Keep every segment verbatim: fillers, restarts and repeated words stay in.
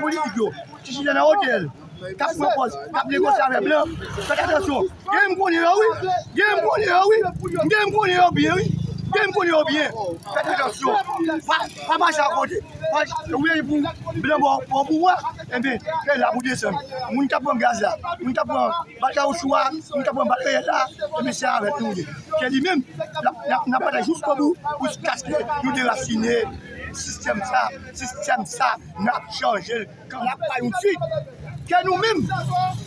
politik yo ki chita nan otèl, k ap pran pòz, k ap negosye avèk blan, fè atansyon. Gen m konnen yo, wi. Gen m konnen yo, wi. Gen m konnen yo byen, wi. Gen m konnen yo byen. Fè atansyon. Pa, pa mache akote. Pa, ou vle pou blan ba w, ba w pouvwa. Enben, fè la pou desann. Moun k ap pran gaz la, moun k ap pran bal kawouchou a, moun k ap pran bal reyèl la, enben, se avèk nou ye. Ke li menm, n ap, n ap, n ap batay jiskobou, jiskaske nou derasine sistèm sa, sistèm sa, n ap chanje l. N ap bay yon suit. Ke nou menm,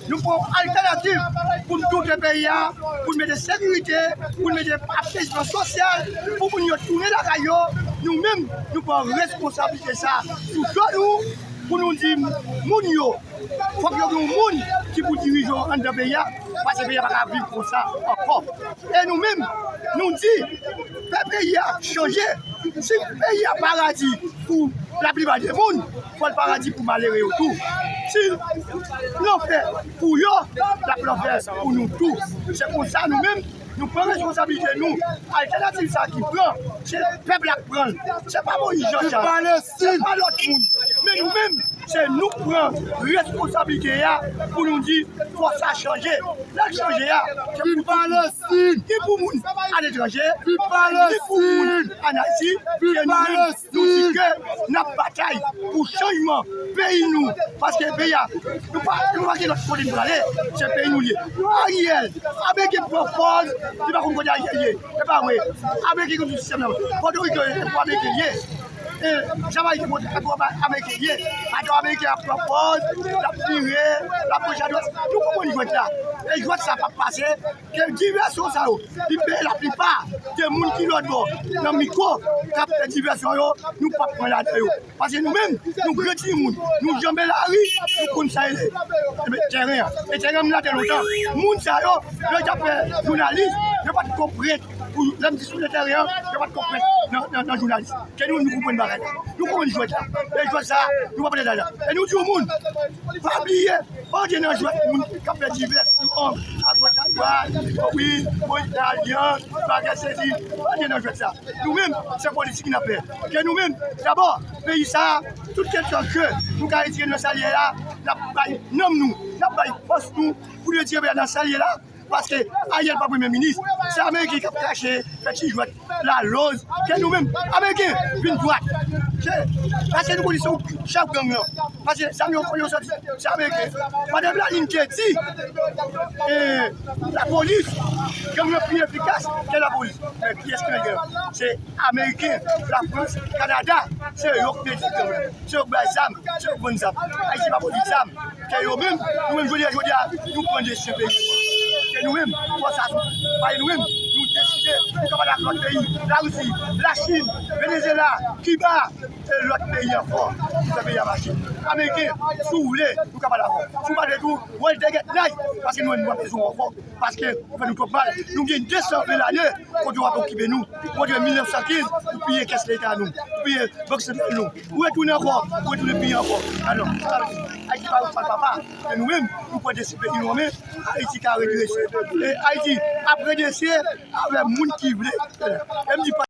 nou pran yon altènativ pou n doute peyi a, pou n mete sekirite, pou n mete apezman sosyal, pou moun yo tounen lakay yo. Nou menm, nou pran responsablite sa sou do nou, pou nou di moun yo, fòk yo gen yon moun ki pou dirije yo anndan peyi a, paske peyi a pa ka viv konsa ankò. E nou menm, nou di, fè peyi a chanje. Si peyi a paradi pou laplipa de moun, fò l paradi pou malere yo tou. Si lanfè pou yo, l ap lanfè pou nou tou. Se konsa nou menm, nou pran responsablite nou. Altènativ sa ki pran, se pèp la k pran l. Se pa Moyiz Jan Chal, se pa lòt moun. Men nou menm, se nou k pran responsablite a pou nou di fò sa chanje. Lè l chanje a, se pou tout moun. Ni pou moun aletranje, ni pou moun ann Ayiti, ke nou menm, nou di ke n ap batay pou chanjman peyi nou. Paske peyi a, nou pa, nou pa gen lòt kote nou prale, se peyi nou li ye. Ariel, Ameriken pran pòz, li pa konn kote Ariel ye. E pa vre. Ameriken konn sou sistèm nan. Pòtoriko, e pou Ameriken ye. E Jamayik, e pou Ameriken ye. Atò Ameriken ap pran pòz, l ap vire, l ap manje adwat. Nou konprann jwèt la. E jwèt sa p ap pase. Ke divèsyon sa yo, li peye laplipa de moun ki lòtbò nan mikwo k ap fè divèsyon yo, nou p ap pran ladan yo. Paske nou menm, nou gran timoun, nou janbe lari, nou konn sa rele, enben, tèren an. E tèren an, m la te lontan. Moun sa yo, yo t ap fè jounalis, yo pa t konprann. Pou lè m di sou le tèren an, yo pa t konprann nan, nan, nan jounalis. Ke nou, nou konprann bagay la. Nou konprann jwèt la. E jwèt sa, nou pa pran ladan. E nou di yon moun, pa bliye, pa antre nan jwèt moun k ap fè divèsyon agòch adwat, wi, Moyiz Alyans, bagay sezi, pa antre nan jwèt sa. Nou menm, se politik n ap fè. Ke nou menm, dabò, peyi sa, tout kèlkeswa ke nou ka retire nan sa l ye la, n ap bay nanm nou, n ap bay fòs nou pou retire peyi a nan sa l ye la. Paske Ariel pa premye minis, se Ameriken k ap krache, fè ti jwèt, laloz, ke nou menm, Ameriken vin dwat. Se, paske nou konnen se yon chèf gang nan. Paske zam yo, yo sòti, se Ameriken. Madan Blalin te di, e, lapolis, gang nan pi efikas ke lapolis. Men kiyès ki nan gang? Se Ameriken, Lafrans, Kanada, se yo k mete gang nan. Se yo k bay zam, se yo k vann zam. Ayiti pa pwodui zam. Ke yo menm, nou menm jodi a, jodi a, nou pran desizyon peyi nou an. Ke nou menm, fòs sa sou, paske nou menm, nou deside, nou kapab ak lòt peyi, Larisi, Lachin, Venezyela, Kiba, e lòt peyi ankò, ki fè peyi a mache. Ameriken, si w vle, nou kapab avè w. Si w pa vle tou, wè l dègèt nay, paske nou menm, nou pa bezwen w ankò. Paske ou fè nou twòp mal. Nou gen de san ven lane kote w ap okipe nou. Kote mil nèf san kenz, ou piye kès leta nou, ou piye bank santral nou. Ou retounen ankò, ou retounen piye ankò. Alò, sa vle di, Ayiti pa yon fal papa. Men nou menm, nou pran desizyon peyi nou an men, Ayiti ka redrese. E Ayiti ap redrese avèk moun ki vle. E m di pa